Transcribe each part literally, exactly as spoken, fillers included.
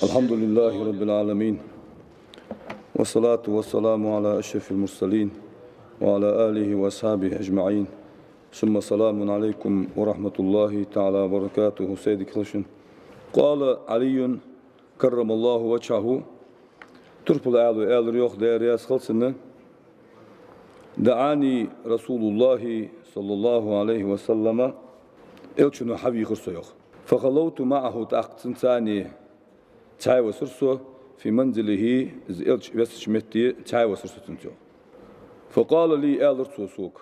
الحمد لله رب العالمين، والصلاة والسلام على أشرف المرسلين وعلى آله وأصحابه أجمعين، ثم سلام عليكم ورحمة الله تعالى وبركاته. Сайдик хилшин. قال علي كرم الله وجهه. Турпал Ӏаьлас аьлар йоах, Даьла раьза хилва цунна: دعاني رسول الله صلى الله عليه وسلم. Элчано хьавийхар со йоах. فخلوت معه. ТӀаккха цунца цхьаь висар со, في منزله, из Элча висача метте цхьаь висар со цунца йоах. فقال لي, аьлар цо сога: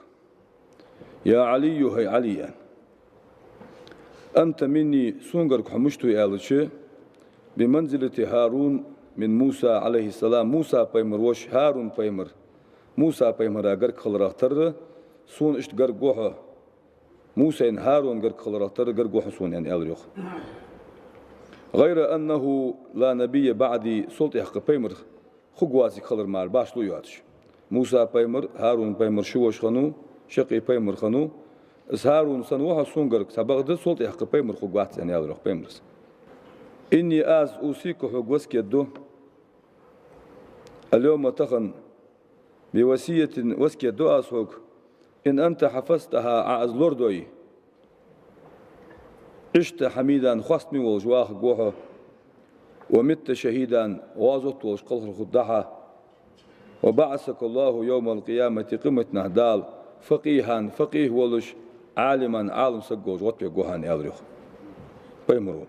يا علي, хӀай Ӏаьла, аьнна, أنت مني, сона гарга хьо мишта ва аьлча, بمنزلة هارون من موسى عليه السلام, Муса пайхамара воша ХӀарун пайхамар, Муса пайхамара гарга хиларах тарра, сона иштта гарга ва хьо, Мусайна ХӀарун гарга хиларах тарра гарга ва хьо сона, аьнна, аьлар йоах. غير أنه لا نبي بعدي, сол тӀехьа кхы пайхамар хургвац хилар мара башхало йоацаш. Муса пайхамар, ХӀарун пайхамар ши воша хиннав, шаккхе пайхамар хиннав. Из ХӀарун санна ва хьо сона гарга, цхьабакъда сол тӀехьа кхы пайхамар хургвац, аьнна, аьлар йоах пайхамара. إني, аз, أوصيك, хьога васкет ду, اليوم, тахан, بوصية, васкет ду аз хьога, إن أنت حفظتها, Ӏа из лорадойя, عشت حميدا, хоастаме волаш вахаргва хьо, ومت شهيدا, гӀазот волаш кхалхархургда хьа, وبعثك الله يوم القيامة, къематдийнахьа Дала فقيها, факъихӀ волаш, عالما, Ӏалам саг волаш гӀоттавергва хьо, аьнна, аьлар йоах пайхамара.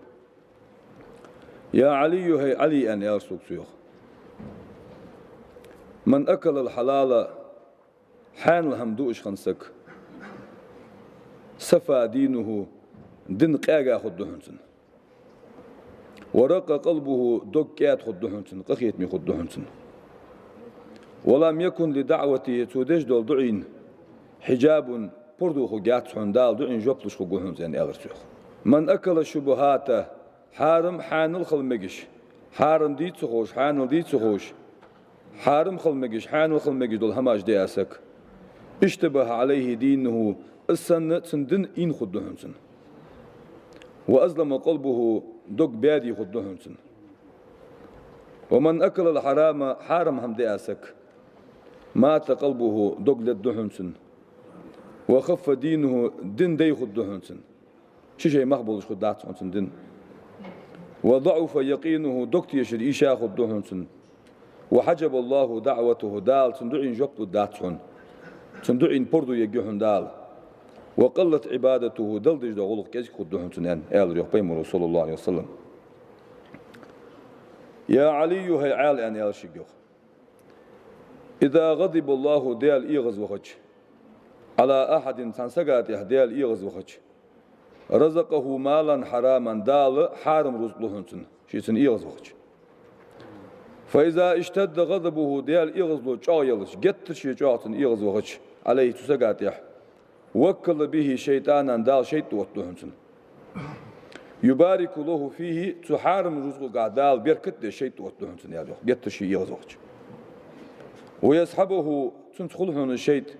يا علي, хӀай Ӏаьла, аьнна, аьлар сога цо йоах. من أكل الحلال, хьаьнала хӀама дуаш хинна саг, صفا دينه, ди къаьга хургда хьона цун. ورق قلبه, дог кӀаьда хургда хьона цун, къахетаме хургда хьона цун. ولم يكن لدعوته, цо деш дола дуӀайна, حجاب, пурдо хургьяц хьона, Дала дуӀайна жоп луш хургва хьона цо, аьнна, аьлар цо йоах. من أكل الشبهات, хьарам, хьаьнал хила мегаш, хьарам дий ца ховш, хьаьнал дий ца ховш, хьарам хила мегаш, хьаьнал хила мегаш дола хӀамаш диа саг, اشتبه عليه دينه, из санна цун ди ийна хургда хьона цун. وأظلم قلبه, дог баьде хургда хьона цун. ومن أكل الحرام, хьарам хӀама диа саг, مات قلبه, дог лергда хьона цун. وخف دينه, ди дай хургда хьона цун. Ши шай мах болаш хургдац хьона цун ди. وضعف يقينه, дог тешар ийша хургда хьона цун. وحجب الله دعوته, Дала цун дуӀайна жоп лургдац хьона. Цун дуӀайна пурдо ергья хьона Дала. وقلت عبادته, Далла деш дола гӀулакх кӀезига хургда хьона цун, аьнна, аьлар йоах пайхамара, صلى الله عليه وسلم. يا علي, хӀай Ӏаьла, аьнна, аьлар шийга йоах. إذا غضب الله, Даьла эгӀазвахача, على أحد, цхьан сага тӀехьа Даьла эгӀазвахача, رزقه مالا حراما, Дала хьарам рузкъа лу хьона цунна, ше цунна эгӀазвахача. فإذا اشتد غضبه, Даьла эгӀазло чӀоагӀа ялча, геттара ше чӀоагӀа цунна эгӀазвахача, عليه, цу сага тӀехьа, وكل به شيطانا, Дала шайтӀа оттаду хьона цунна. يبارك له فيه, цу хьарам рузкъагахь Дала беркат деш шайтӀа оттаду хьона цунна, аьлар йоах, геттара ше эгӀазвахача. ويصحبه, цунца хул хьона шайтӀа,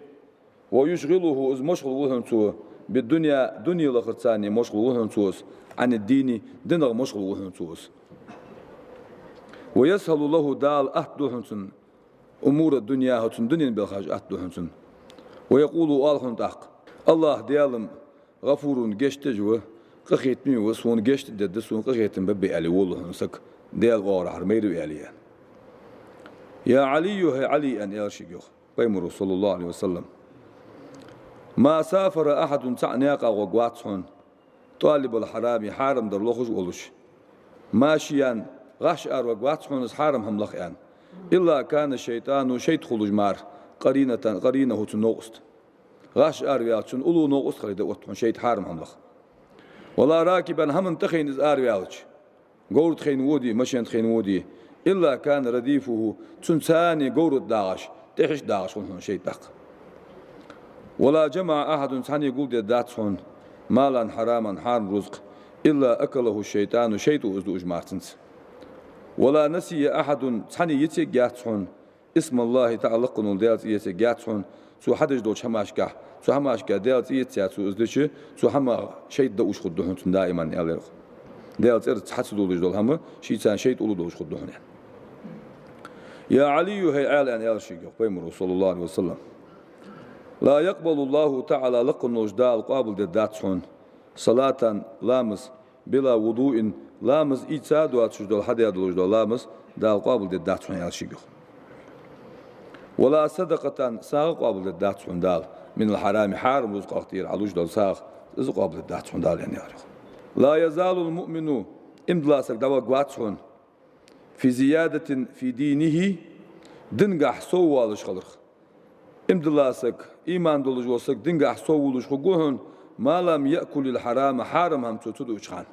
ويشغله, из машгӀул ву хьона цо, بالدنيا, дунен лахарца машгӀул ву хьона цо из, عن الدين, динах машгӀул ву хьона цо из. ويسهل له, Дала атта ду хьона цунна, أمور الدنيا, хӀа цун дунен белхаш атта ду хьона цунна. ويقول, оал хьона тӀаккха: الله, Даьла-м, غفور, гешт деш ва, къахетаме ва, сона гешт дергда, сона къахетам бергба, аьле, волалу хьона саг, Даьла оагӀорахьара майра ва, аьле, аьнна. يا علي, хӀай Ӏаьла, аьнна, аьлар шийга йоах пайхамара, صلى الله عليه وسلم. ما سافر أحد, цхьа а наькъа гӀоргвац хьона, طالب الحرام, хьарам дар лохаш волаш. ماشيا, гӀаш араваргвац хьона из хьарам хӀама лаха, аьнна. إلا كان الشيطان, шайтӀа хулаш мара, قرينة, قرينه, цун новкъост. ГӀаш араваьлча, цун уллув новкъост хилийта отт хьона шайтӀа хьарам хӀама лаха. ولا راكبا, хӀаман тӀа хайна из араваьлча, говра тӀа хайна воде, машен тӀа хайна воде, إلا كان رديفه, цунца цхьана говра тӀа дагӀаш, тӀехьашка дагӀаш хул хьона шайтӀа тӀаккха. ولا جمع أحد, цхьанне гулдергдац хьона, مالا حراما, хьарам рузкъа, إلا أكله الشيطان, шайтӀо из дуаш мара цунца. ولا نسي أحد, цхьанне йицъергьяц хьона, اسم الله تعالى, лакха вола Даьла цӀи йицъергьяц хьона, цо хьадеш долча хӀамашкахь, цу хӀамашкахь Даьла цӀи йицъяь цо из дича, цу хӀамах шайтӀа дӀауш хургда хьона цунна даиман, аьлар йоах. Даьла цӀерца хьа ца долаш дола хӀама, шийца шайтӀа уллув долаш хургда хьона, аьнна. «يا علي», хӀай Ӏаьла, аьнна, аьлар шийга йоах Пайхамаро, صلى الله عليه وسلم. «لا يقبل الله تعالى», лакха волча Дала къоабалдергдац хьона, «صلاة», ламаз, «بلا وضوء», ламаз ийца доацаш дола, хьадаь долаш дола ламаз Дала къоабалдергдац хьона, аьлар шийга йоах. «ولا صدقة», сагӀа къоабалдергдац хьона Дала, «من الحرام», хьарам рузкъах тӀера Ӏалуш дола сагӀа, из а къоабалдергдац хьона Дала, аьнна, аьлар йоах. «لا يزال المؤمن», иман дола саг дӀаваргвац хьона, «في زيادة في دينه», дингахь сов воалаш хиларах. Иман дола саг, иман долаш вола саг дингахь сов воалаш хургва хьона, «ما لم يأكل الحرام», хьарам хӀама цо ца дуача хана.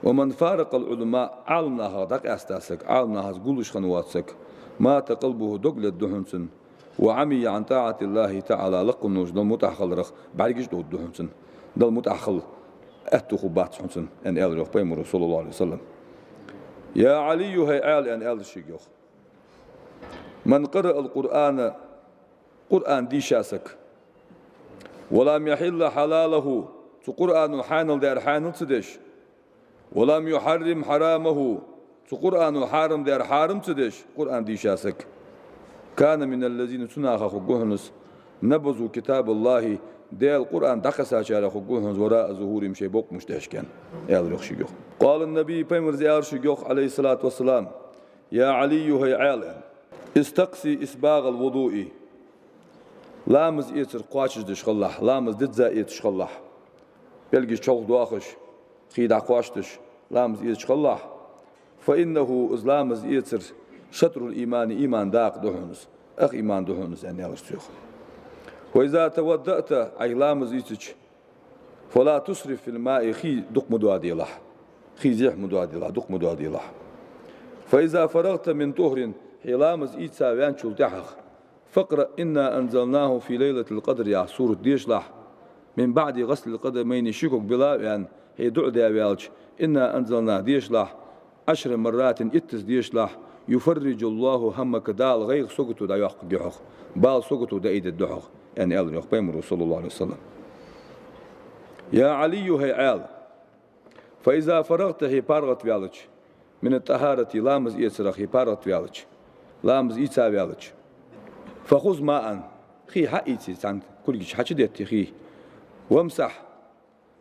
«ومن فارق العلماء», Ӏаламнахах дӀакъаьста саг, Ӏаламнахаца гуллуш хинна воаца саг, «مات قلبه», дог лергда хьона цун, «وعمي عن طاعة الله تعالى», лакха волча Далла мутӀахьа хиларах бӀаргаш а довргда хьона цун, Далла мутӀахьа хила аьттув хургбац хьона цун, аьнна, аьлар йоах Пайхамаро, صلى الله عليه وسلم. «يا علي», хӀай Ӏаьла, аьнна, аьлар шийга йоах. «من قرأ القرآن», Къуръан дийша саг, «ولم يحل حلاله», цу Къуръано хьаьнал даьр хьаьнал ца деш, «ولم يحرم حرامه», цу Къуръано хьарам даьр хьарам ца деш, Къуръан дийша саг, «كان من الذين», цу нахах хургва хьона из, «نبذوا كتاب الله», Даьла Къуръан дӀакхессачарех хургва хьона из, «وراء ظهورهم», шоай бокъонаш тӀехьашка, аьнна, аьлар йоах шийга йоах. «قال النبي», Пайхамаро аьлар шийга йоах, عليه الصلاة والسلام: «يا علي», хӀай Ӏаьла, аьнна, «استقص إسباغ الوضوء», ламаз эцар кхоачашдеш хилалахь, ламаз дизза эцаш хилалахь, пӀелгаш чӀоагӀа доахаш, хий дӀакхоачаш, ламаз эцаш хилалахь, «فإنه», из ламаз эцар, «شطر الإيمان», имана дакъа да хьона из, ах иман да хьона из, аьнна, аьлар цо йоах. «وإذا توضأت», Ӏайха ламаз ийцача, «فلا تسرف في الماء», хий дукха ма доаделахь, хий зехьа ма доаделахь, дукха ма доаделахь. «فإذا فرغت من طهر», хье ламаз ийца ваьнначул тӀехьагӀа, «فاقرأ إنا أنزلناه في ليلة القدر» яха сурат дешалахь, «من بعد غسل القدمين», ши ког била а ваьнна, хье дуӀа даь ваьлча, «إنا أنزلناه» дешалахь, «عشر مرات», иттаза дешалахь, «يفرج الله همك», Дала гӀайгӀа сагото дӀайоаккхаргья хьох, бала сагото дӀаайдергда хьох, аьнна, аьлар йоах Пайхамаро, صلى الله عليه وسلم. «يا علي», хӀай Ӏаьла, «فإذا فرغت», хье паргӀатваьлча, «من الطهارة», ламаз эцарах хье паргӀатваьлча, ламаз ийца ваьлча, «فخذ ماء», хий хьаийце, цхьан кулгача хьачудетте хий, «وامسح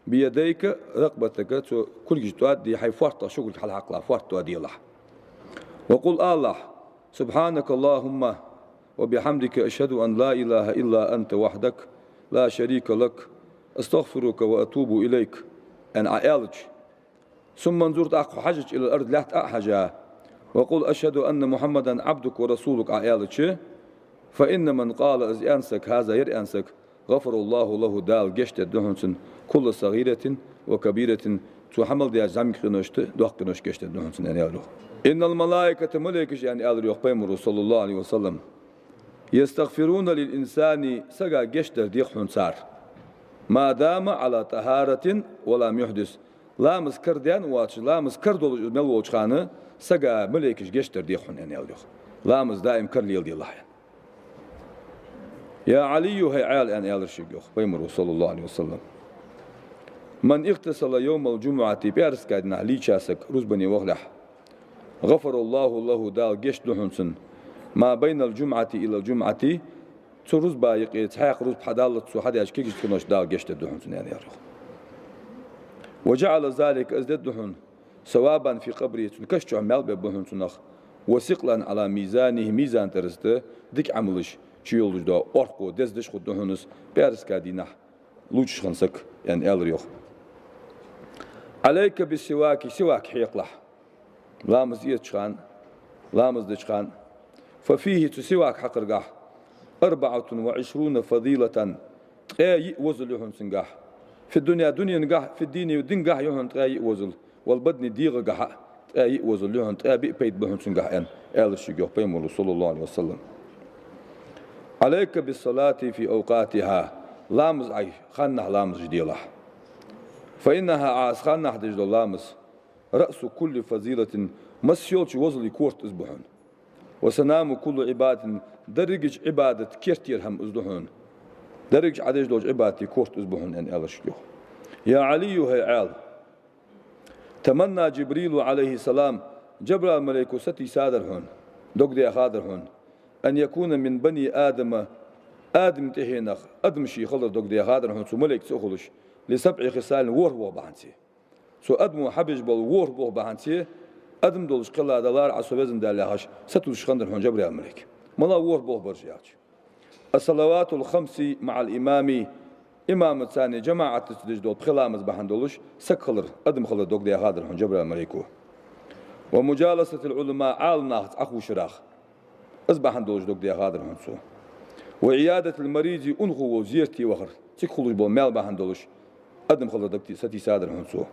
بيديك رقبتك», цу кулгашта тӀоадде хьай фоартах ши кулг хьалхьакхалахь, фоарт тӀоаделахь. «وقل», алалахь: «سبحانك اللهم وبحمدك، أشهد أن لا إله إلا أنت وحدك لا شريك لك، أستغفرك وأتوب إليك», аьнна Ӏа аьлча, «ثم انظر», тӀаккха хьажача, «إلى الأرض», лаьтта а хьажа, «وقل أشهد أن محمدا عبدك ورسولك», Ӏа аьлча, «فإن من قال», из аьнна саг, «هذا», ер аьнна саг, «غفر الله له», Дала гешт дергда хьона цунна, «كل صغيرة وكبيرة», цо хьа мел даьча зӀамига къиношта, доккха къиношта гешт дергда хьона цунна, аьнна, аьлар йоах. «إن الملائكة», малейкаш, аьнна, аьлар йоах Пайхамаро, صلى الله عليه وسلم, «يستغفرون للإنسان», сага гешт дар дех хьона цар, «ما دام على طهارة ولم يحدث». Ламаз карадаьнна воацаш, ламаз кара долаш из мел волча хана, сага малейкаш гешт дар дех хьона, аьнна, аьлар йоах. Ламаз даим кара леладелахь, аьнна. «يا علي», хӀай Ӏаьла, аьнна, аьлар шийга йоах Пайхамаро, صلى الله عليه وسلم. «من اغتسل يوم الجمعة», пӀаьраска дийнахьа лийча саг рузбане вахалехь, «غفر الله له», Дала гешт ду хьона цунна, «ما بين الجمعة إلى الجمعة», цу рузба юкъе цхьаькха рузба хьадаллалца цо хьадаьча кагийча къиношта Дала гешт дергда хьона цунна, аьнна, аьлар йоах. «وجعل ذلك», из дергда хьона, «ثوابا في قبره», цун каша чу маьл бергба хьона цунах, «وثقلا على ميزانه», мизан тӀара из дика Ӏамалаш чуйоллаш дола орхо дездеш хургда хьона из, пӀаьраска дийнахьа лувчаш хинна саг, аьнна, аьлар йоах. «عليك بالسواك», сивак хьекхалахь. Ламаз эцача хана, ламаз деча хана. «ففيه», цу сивак хьекхаргахь, «أربعة وعشرون فضيلة», ткъаь йиъ возал я хьона цунгахь. «في الدنيا», дуненгахь, «في الدين», дингахь я хьона ткъаь йиъ возал, «والبدن», дегӀагахьа а ткъаь йиъ возал я хьона, ткъаь биъ пайда ба хьона цунгахь, аьнна, аьлар шийга йоах Пайхамаро, صلى الله عليه وسلم. «عليك بالصلاة في أوقاتها», ламаз Ӏа ханнахьа ламазаш делахь. «فإنها», Ӏа из ханнахьа деш дола ламаз, «رأس كل فضيلة», масса йолча возала корта из ба хьона. «وسنام كل عبادة», дерригача Ӏибадата керттера хӀама из да хьона. Дерригача Ӏа деш долча Ӏибадата корта из ба хьона, аьнна, аьлар шийга йоах. «يا علي», хӀай Ӏаьла, تمنى جبريل عليه السلام, Джабраил малейко сатийсадар хьона, дог даьхадар хьона, أن يكون من بني آدم, Адама тӀехьенах, адамаший хилар дог даьхадар хьона цу малейкаца а хулаш, لسبع خصال, ворхӀ боху бахьанце. Цу адамо хьабеш бола ворхӀ боху бахьанце, адам долаш кхелла далара Ӏа со, Везан Даьла, яхаш, сатувсаш хиннадар хьона Джабраил малейк. МалагӀа ворхӀ боху бараш аьлча: الصلوات الخمس مع الإمام, имамаца цхьана, жамаӀатаца деш дола пхи ламаз бахьан долаш, саг хилар, адам хилар дог даьхадар хьона Джабраил малейко. ومجالسة العلماء, Ӏаламнахаца Ӏохувшарах, из бахьан долаш дог даьхадар хьона цо. وعيادة المريض, унахо волча зерате вахар, цига хулаш бола маьл бахьан долаш, адам хилар дог ти-, сатийсадар хьона цо.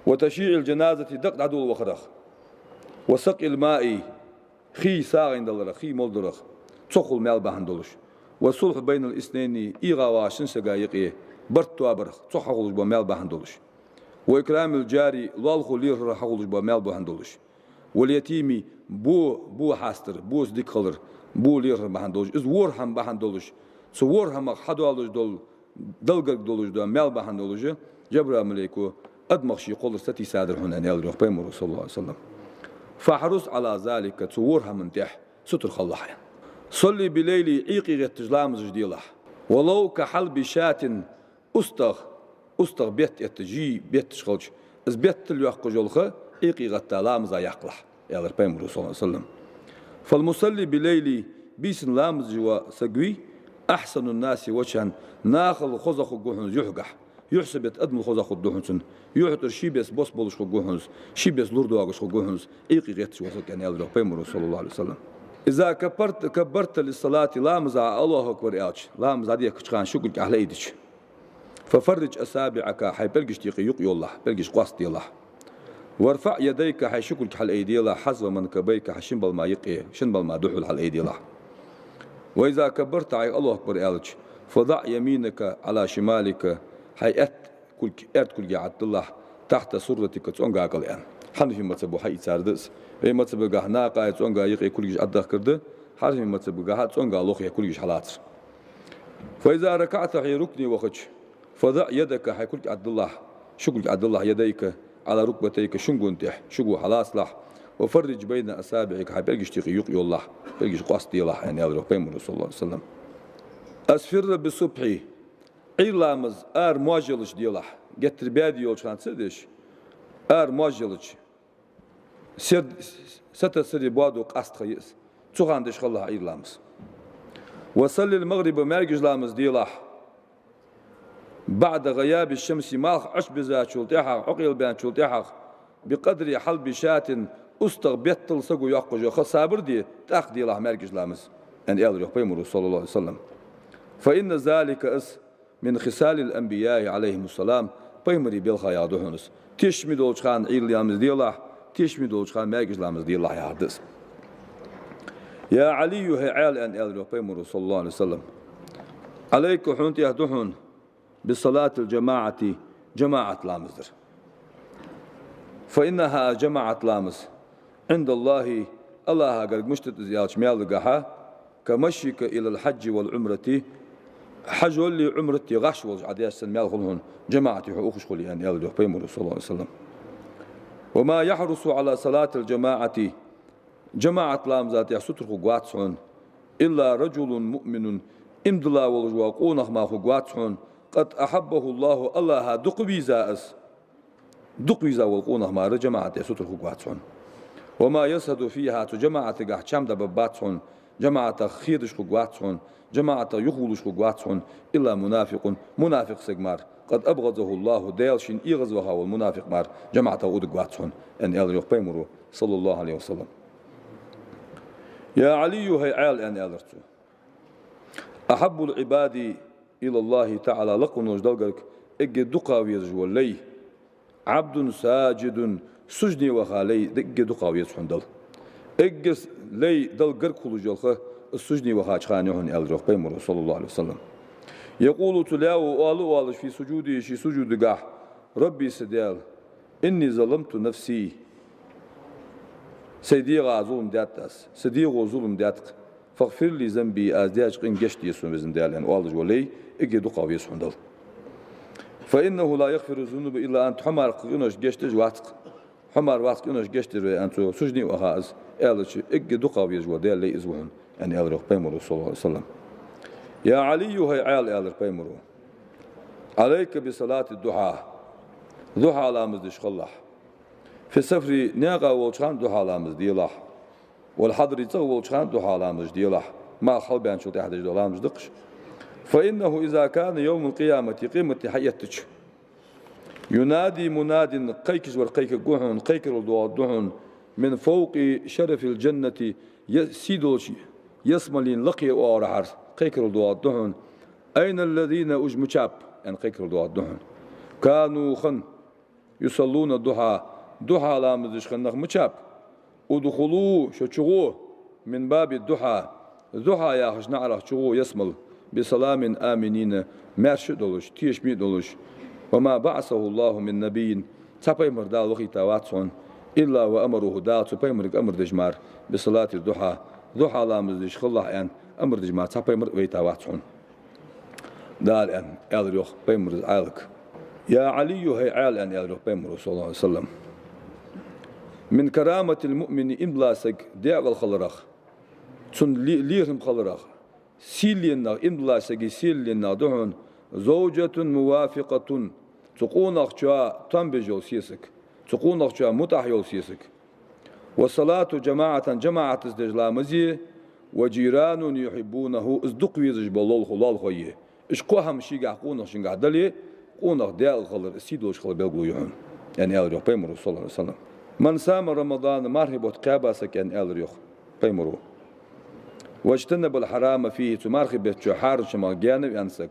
وتشييع الجنازة, дакъа дӀадолавахарах. وسقي الماء, хий сагӀийна даларах, хий молдарах, цох хул маьл бахьан долаш. والصلح بين الاثنين, эгӀа вагӀача шин сага юкъе барт тоабарах, цох хьахулаш бола маьл бахьан долаш. وإكرام الجار, лоалахо лерхӀарах хьахулаш бола маьл бахьан долаш. واليتيم, бо, бо хьастар, боца дика хилар, бо лерхӀар бахьан долаш. Из ворхӀ хӀама бахьан долаш, цу ворхӀ хӀамах хьадоалаш дола, Далла гарга долаш дола маьл бахьан долаш, Джабраил малейко адамах ший кхоллар сатийсадар хьона, аьнна, аьлар йоах Пайхамаро, صلى الله عليه وسلم. فاحرص على ذلك, цу ворхӀ хӀаман тӀехь сутара хилалахь, аьнна. صل بالليل, Ӏуйкъе гӀетташ ламазаш делахь. ولو كحلب شاة, устагӀа, устагӀа бетта этта, жий бетташ хилча, из беттал йоаккхаш йола ха Ӏуйкъе гӀетта ламаза яккхалахь, аьлар Пайхамаро, صلى الله عليه وسلم. فالمصلي بالليل, бийсанна ламаз деш вола саг вий, أحسن الناس وجها, нахал хозагӀа хургва хьона из юхьагахь. Юхь са бетта адамал хозагӀа хургда хьона цун. Юхь тӀара ший беса бос болаш хургва хьона из, ший беса лур доагаш хургва хьона из, Ӏуйкъе гӀетташ вола саг, аьнна, аьлар йоах Пайхамаро, صلى الله عليه وسلم. إذا كبرت, كبرت للصلاة, ламаза Аллаху акбар аьлча, ламаз дӀадехкача хана ши кулг Ӏохьалаайдича, ففرج أصابعك, хьай пӀелгашта юкъе юкъ йолалахь, пӀелгаш къоастаделахь. وارفع يديك, хьай ши кулг хьалаайделахь, حذو منكبيك, хьай шин балама юкъе, шин балама духьал хьалаайделахь. وإذا كبرت, хьай Аллаху акбар аьлча, فضع يمينك على شمالك, хьай аьтта кулг аьрда кулга Ӏодиллалахь, تحت سرتك, цӀонга кӀал, аьнна. Хьанафий мазхӀабо хьаийцар да из. Вай мазхӀабагахь накъай, цӀонга юкъе кулгаш Ӏодахкар да, Хьанафий мазхӀабагахь цӀонга лохе кулгаш хьалацар. فإذا ركعت, хьо рукуӀе вахача, فضع يدك, хьай кулг Ӏодиллалахь, ши кулг Ӏодиллалахь, يديك على ركبتيك, шин гон тӀехь ши го хьалацалахь, وفرج بين أصابعك, хьай пӀелгашта юкъе юкъ йолалахь, пӀелгаш къоастаделахь, аьнна, аьлар йоах Пайхамаро, صلى الله عليه وسلم. أسفر بالصبح, Ӏуйра ламаз ара моажа яллалца делахь, геттара баьде йолча хана ца а деш, ара моажа яллалца. Сер-, сатасаре боадо къаста ха я из. Цу хана деш хилалахь Ӏуйра ламаз. وصل المغرب, маьркӀажа ламаз делахь. بعد غياب الشمس, малх Ӏочубизачул тӀехьагӀа, Ӏокъайлабаьнначул тӀехьагӀа, بقدر حلب شاة, устагӀа беттал саго йоаккхаш йола ха сабар де, тӀаккха делахь маьркӀажа ламаз, аьнна, аьлар йоах Пайхамаро, صلى الله عليه وسلم. فإن ذلك, из, من خصال الأنبياء عليهم السلام, пайхамарий белхаех да хьона из. Тешаме долча хана Ӏуйра ламаз делахь, тешаме долча хана маьркӀажа ламаз делахь, яхар да из. يا علي, хӀай Ӏаьла, аьнна, аьлар йоах Пайхамаро, صلى الله عليه وسلم. عليك, хьона тӀехь да хьона, بصلاة الجماعة, жамаӀат ламаз дар. فإنها, жамаӀат ламаз, عند الله, Аллахьа гарга мишта да из аьлча, маьлагахьа, كمشيك إلى الحج والعمرة, хьажоллеи Ӏумратеи гӀаш волаш Ӏа даьча санна маьл хул хьона, жамаӀате хьо ухаш хуле, аьнна, аьлар йоах Пайхамаро, صلى الله عليه وسلم. وما يحرص على صلاة الجماعة, жамаӀат ламаза тӀехь сутара хургвац хьона, إلا رجل مؤمن, иман дилла волаш вола къонах мара хургвац хьона, قد أحبه الله, Аллахьа дукха веза из. Дукха веза вола къонах мара жамаӀата тӀа сутара хургвац хьона. وما يزهد فيها, цу жамаӀатагахь чам дӀабаргбац хьона, жамаӀатах хедаш хургвац хьона, жамаӀатах юхавувлаш хургвац хьона, إلا منافق, мунафикъ саг мара, قد أبغضه الله, Даьла шийна эгӀазваха вола мунафикъ мара жамаӀатах уддаргвац хьона, аьнна, аьлар йоах Пайхамаро, صلى الله عليه وسلم. يا علي, хӀай Ӏаьла, аьнна, аьлар цо. أحب العباد إلى الله تعالى, лакхвенна волча Далла гарга эггара дукха везаш вола лай, عبد ساجد, сужуде ваха лай эггара дукха веза хьона Далла. Эггара лай Далла гарга хулаш йола ха, из сужуде вахача хана я хьона, аьлар йоах Пайхамаро, صلى الله عليه وسلم. يقول, цу лаьво оал а оалаш, في سجوده, ший сужудагахь: رب, са Даьла, إني ظلمت نفسي, сай дегӀа зулам даьд аз, са дегӀо зулам даьд-кх, فاغفر لي ذنبي, аз даьча къинга гешт де сона, Везан Даьла, аьнна, оалаш вола лай эггара дукха веза хьона Далла. فإنه لا يغفر الذنوب إلا أنت, хьо мара кхы къинош гешт деш вац-кх. Ӏумар вац, къиношта гешт дир вай, аьнна, цо сужуде ваха из, аьлча, эггара дукхагӀа везаш вола Даьла лай из ва хьона, аьнна, аьлар йоах пайхамаро, саллаллаху Ӏалайхи ва саллам. Я Ӏали, хӀай Ӏаьла, аьлар пайхамаро, عليك بصلاة الضحى, духьа ламаз деш хилалахь. في السفر, наькъа волча хана духьа ламаз делахь. والحضر, цӀагӀа волча хана духьа ламаз делахь. Малх хьалбаьнначул тӀехьа деш дола ламаз да-кх уж. فإنه إذا كان يوم القيامة, къематди хьаэттача, ينادي مناد, кхайкаш вар кхайкаргва хьона, кхайкарал доагӀаргда хьона, من فوق شرف الجنة, е-, сий долча ялсмален лакхера оагӀорахьара кхайкарал доагӀаргда хьона: أين الذين, уж мичаб, аьнна, кхайкарал доагӀаргда хьона. كانوا, хиннаб, يصلون الضحى, духьа ламаз деш хинна нах мичаб? ادخلوا, шо чугӀо, من باب الضحى, духьа яхача наӀарах чугӀо ялсмала, بسلام آمنين, маьрша а долаш, тешаме а долаш. وما بعثه الله من نبي, цхьа пайхамар Дала вахийтавац хьона, إلا وأمره, Дала цу пайхамарга амар деш мара, بصلاة الضحى, духьа ламаз деш хилалахь аьнна, амар деш мара цхьа пайхамар а вайтавац хьона. Дала аьнна, аьлар йоах пайхамаро Ӏаьлага. يا علي, хӀай Ӏаьла, аьнна, аьлар йоах пайхамаро, саллаллаху Ӏалайхи ва саллам. من كرامة المؤمن, иман дола саг даькъала хиларах, цун ле-, лерхӀам хиларах, сийлен нах, иман дола сага сийлен нах да хьона: زوجة موافقة, цу къонахчоа там беш йола сесаг, цу къонахчоа мутӀахь йола сесаг. وصلاة جماعة, жамаӀатаца деш ламаз, وجيران يحبونه, из дукха везаш бола лол-, лоалахой. Уж кхо хӀама шийгахь, къонахчунгахь дале, къонах даькъала хилар, сий долаш хилар белгало я хьона, аьнна, аьлар йоах пайхамаро, саллаллаху Ӏалайхи ва саллам. من صام رمضان, мархий бутт кхаьба саг, аьнна, аьлар йоах пайхамаро, واجتنب الحرام فيه, цу мархий бетта чу хьарам хӀамах гаьна ваьнна саг,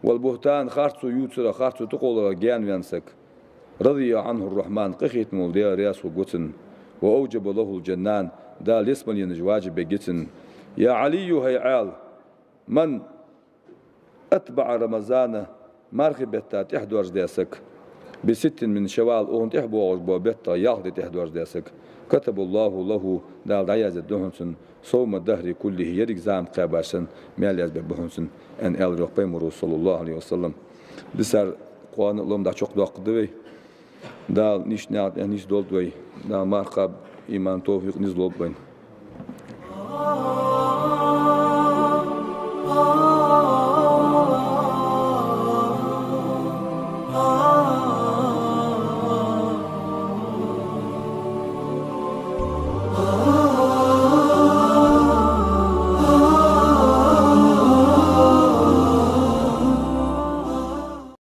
والبهتان, харцо ювцарах, харцо тӀакхолларах гаьна ваьнна саг, رضي عنه الرحمن, къахетаме вола Даьла раьза хургва цунна, وأوجب له الجنان, Дала ялсмале енаш важиб ергья цунна. يا علي, хӀай Ӏаьла, من أتبع رمضان, мархий бетта тӀехьадоаржадаь саг, بست من شوال, укхунна тӀехьа боагӀаш бола беттах ялх ди тӀехьадоаржадаь саг, كتب الله له, Дала дӀаязъергда хьона цунна, صوم الدهر كله, еррига зама кхаьбача санна, маьл язбергба хьона цунна, аьнна, аьлар йоах пайхамаро, саллаллаху Ӏалайхи ва саллам. Дисар кхоана а лом дӀачакхдоаккхаргда вай. Дала нийсача наькъа тӀа нийсдолда вай. Дала марха кхаба иман, товфикъ, низ лолда вайна.